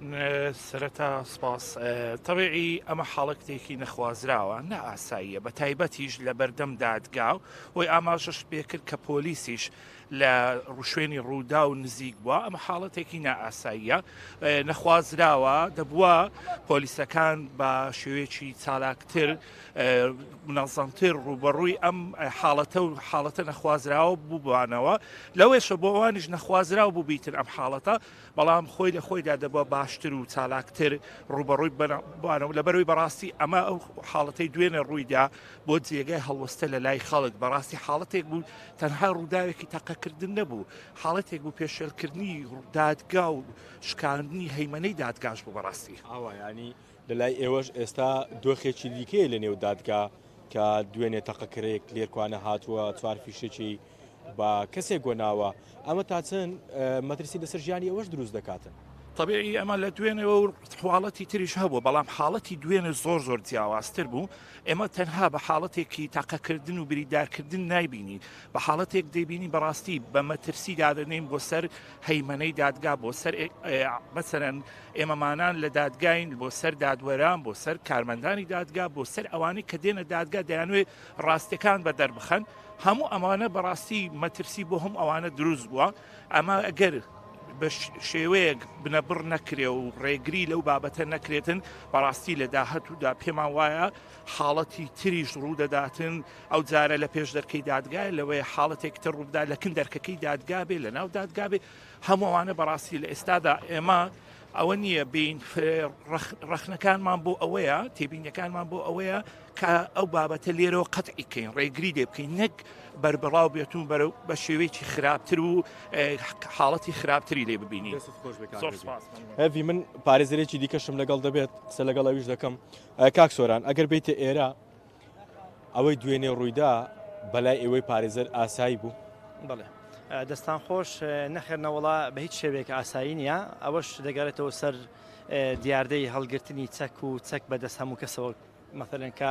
سەرەتا سپاس. تەبیعی ئەمە حاڵەتێکی نەخوازراوە، نائاساییە، بە تایبەتیش لە بەردەم دادگا و هۆی ئاماژەشت پێ کرد کە پۆلیسیش لە شوێنی ڕووداو نزیک بووە، ئەمە حاڵەتێکی نائاساییە، نەخوازراوە، دەبووە پۆلیسەکان بە شێوەیەکی چالاکتر منەزەمتر ڕووبەڕووی ئەم حاڵەتە و حاڵەتە نەخوازراوە بووبانەوە، لەوەیشە بۆ ئەوانیش نەخوازراو بووبیتن ئەم حاڵەتە، بەڵام خۆی لە خۆیدا دەبووە باشتر و چالاکتر ڕووبەڕووی ببانەوە، لەبەرئەوەی بەڕاستی ئەمە ئەو حاڵەتەی دوێنێ ڕوویدا بۆ جێگای هەڵوەستە لە لای خەڵک، بەڕاستی حاڵەتێک بوو تەنها ڕووداوێکی تەقەکردن نەبوو، حاڵەتێک بوو پێشێلکردنی دادگا و شکاندنی هەیمەنەی دادگاش بوو بەڕاستی. ئاوا یانی لە لای ئێوەش ئێستا دۆخێکی دیکەیە لە نێو دادگا کە دوێنێ تەقەکەرێک لێرکوانە هاتووە چوار فیشەکی بە کەسێک گۆناوە، ئەمە تا چەند مەترسی لەسەر ژیانی ئەوەش دروست دەکاتن؟ تەبیعی ئەمە لە دوێنێوە و حاڵەتی تریش هەبوو، بەڵام حاڵەتی دوێنێ زۆر زۆر جیاوازتر بوو. ئێمە تەنها بە حاڵەتێکی تاقەکردن و بریندارکردن نایبینین، بە حاڵەتێک دەیبینین بەڕاستی بە مەترسی دادەنێین بۆ سەر هەیمەنەی دادگا، بۆ سەر مەسەرەن ئێمەمانان لە دادگاین، بۆ سەر دادوەران، بۆ سەر کارمەندانی دادگا، بۆ سەر ئەوانەی کە دێنە دادگا دەیانوێت ڕاستیەکان بەدەربخەن. هەموو ئەمانە بەڕاستی مەترسی بۆ هەموو ئەوانە دروست بووە. ئەمە ئەگەر بە شێوەیەک بنەبڕ نەکرێ و ڕێگری لەو بابەتە نەکرێتن، بەڕاستی لە داهاتوودا پێمان وایە حاڵەتی تریش ڕوودەداتن. ئەو جارە لە پێش دەرکەی دادگای لەوەیە حاڵەتێک تر ڕووبدا لە کن دەرکەکەی دادگا بێ، لە ناو دادگا بێ. هەموو ئەوانە بەڕاستی لە ئێستادا ئێمە ئەوە نییە بین ڕەخنەکانمان بۆ ئەوەیە، تێبینیەکانمان بۆ ئەوەیە کە ئەو بابەتە لێرەوە قەتعی کەین، ڕێگری لێ بکەین، نەک بەربڵاو بێت و بەرەو بە شێوەیەکی خراپتر و حاڵەتی خراپتری لێ ببینین. دەستت خۆش بێ کاک هێڤی. من پارێزەرێکی دیکەشم لەگەڵ دەبێت، قسە لەگەڵ ئەویش دەکەم. کاک سۆران ئەگەر بیتە ئێرە ئەوەی دوێنێ ڕوویدا بەلای ئێوەی پارێزەر ئاسایی بوو؟ بەڵێ دەستان خۆش. نەخێر نەوەڵا بە هیچ شێوەیەک ئاسایی نییە. ئەوەش دەگەڕێتەوە سەر دیاردەی هەڵگرتنی چەک و چەک بەدەست هەموو کەسەوە، مەسەلەن کە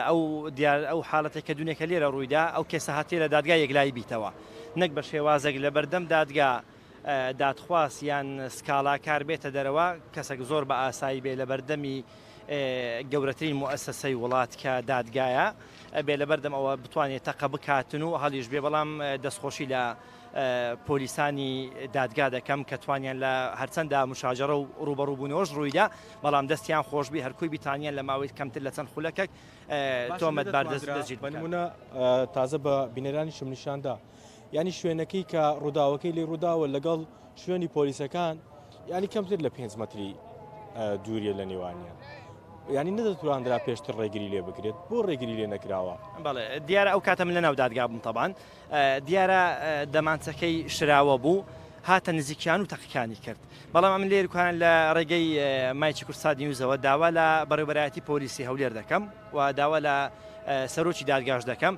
ئەو دیار ئەو حالەتێک کە دونێکە لێرە ڕوویدا ئەو کەسە هاتێ لە دادگا یەکلایی بیتەوە نەک بە شێوازێک لە بەردەم دادگا دادخواست یان سکاڵاکار بێتە دەرەوە کەسێک زۆر بە ئاسایی بێ لە بەردەمی گەورەترین موئەسەسەی وڵات کە دادگایە بێ لە بەردەم ئەوە بتوانێت تەقە بکاتن و هەڵیش بێ. بەڵام دەستخۆشی لە پۆلیسانی دادگا دەکەم کە توانیان لە هەرچەندە مشاجەرە و ڕووبەڕووبوونەوەش ڕوویدا، بەڵام دەستیان خۆشبی هەرکوی بیتانیان لە ماوەی کەمتر لە چەند خولەکێک تۆمەتبار دەستگیر بکەن. بە نموونە تازە بە بینەرانیشم نیشاندا، یانی شوێنەکەی کە ڕووداوەکەی لێ ڕووداوە لەگەڵ شوێنی پۆلیسەکان یانی کەمتر لە 5 مەتری دووریە لە نێوانیان. ینی نەدەتواندرا پێشتر ڕێگری لێ بکرێت بۆ ڕێگری لێ نەکراوە؟ بەڵێ دیارە ئەو کاتە من لە ناو دادگا بووم تەبان دیارە دەمانچەکەی شراوە بوو هاتە نزیکیان و تەقیکانی کرد بەڵام ئەمن لێرکان لە ڕێگەی مایکی کوردسات نیوزەوە داوا لە بەڕێوبەرایەتی پۆلیسی هەولێر دەکەم و داوا لە سەرۆکی دادگاش دەکەم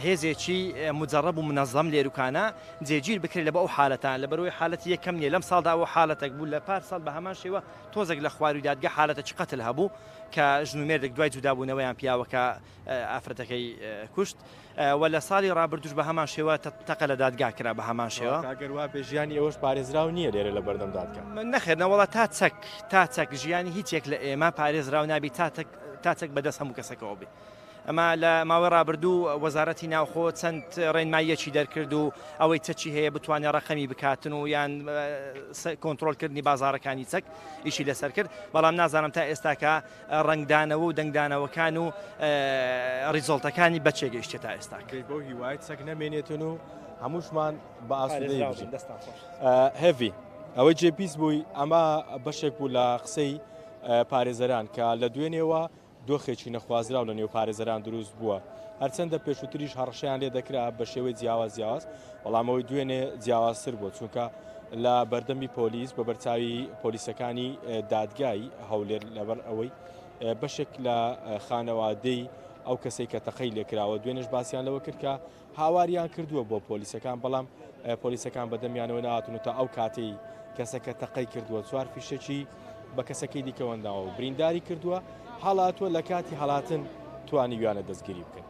هێزێکی مجەڕەب و منەزەم لێروکانە جێگیر بکرێت لە بۆ ئەو حالەتان لە بەرەوەی حالەتی یەکەم نیە لەم ساڵدا ئەو حالەتێک بوو لە پار ساڵ بە هەمان شێوە تۆزێک لە خواروی دادگە حالەتێکی قەتل هەبوو کە ژن و مێردێک دوای جودابوونەوەیان پیاوەکە ئافرەتەکەی کوشت و لە ساڵی ڕابردوش بە هەمان شێوە تەقە لە دادگا کرا بە هەمان شێوە. گەر وا بێ ژیانی ئێوەش پارێزراو نییە لێرە لە بەردەم دادگا. نەخێر نەوەڵا تا چەک تا چەک ژیانی هیچ یەک لە ئێمە پارێزراو نابی تا تەک تا چەک بەدەست هەموو کەسەکەوە بێ. ئەمە لە ماوەی ڕابردوو وەزارەتی ناوخۆ چەند ڕێنماییەکی دەرکرد و ئەوەی چەکی هەیە بتوانێت ڕەقەمی بکاتن و یان کۆنترۆڵکردنی بازاڕەکانی چەک ئیشی لەسەر کرد، بەڵام نازانم تا ئێستاکە ڕەنگدانەوە و دەنگدانەوەکان و ڕیزۆڵتەکانی بە چێ گەیشتێ تا ئێستا. گەی بەو هیوایە چەک نەمێنێتن و هەمووشمان بە ئاسوودەیی بژین. هێڤی، ئەوەی جێ پیس بووی ئەمە بەشێک بوو لە قسەی پارێزەران کە لە دوێنێوە دۆخێکی نەخوازراو لە نێو پارێزەران دروست بووە. هەرچەندە پێشووتریش هەڕەشەیان لێ دەکرا بە شێوەی جیاواز جیاواز، بەڵام ئەوەی دوێنێ جیاوازتر بووە، چونکە لە بەردەمی پۆلیس بە بەرچاوی پۆلیسەکانی دادگای هەولێر لەبەر ئەوەی بەشێک لە خانەوادەی ئەو کەسەی کە تەقەی لێکراوە دوێنێش باسیان لەوە کرد کە هاواریان کردووە بۆ پۆلیسەکان، بەڵام پۆلیسەکان بەدەمیانەوە نەهاتوون و تا ئەو کاتەی کەسەکە تەقەی کردووە چوار فیشەکی بە کەسەکەی دیکەوە ناوە و برینداری کردووە، هەڵاتووە لە کاتی هەڵاتن توانیویانە دەستگیری بکەن.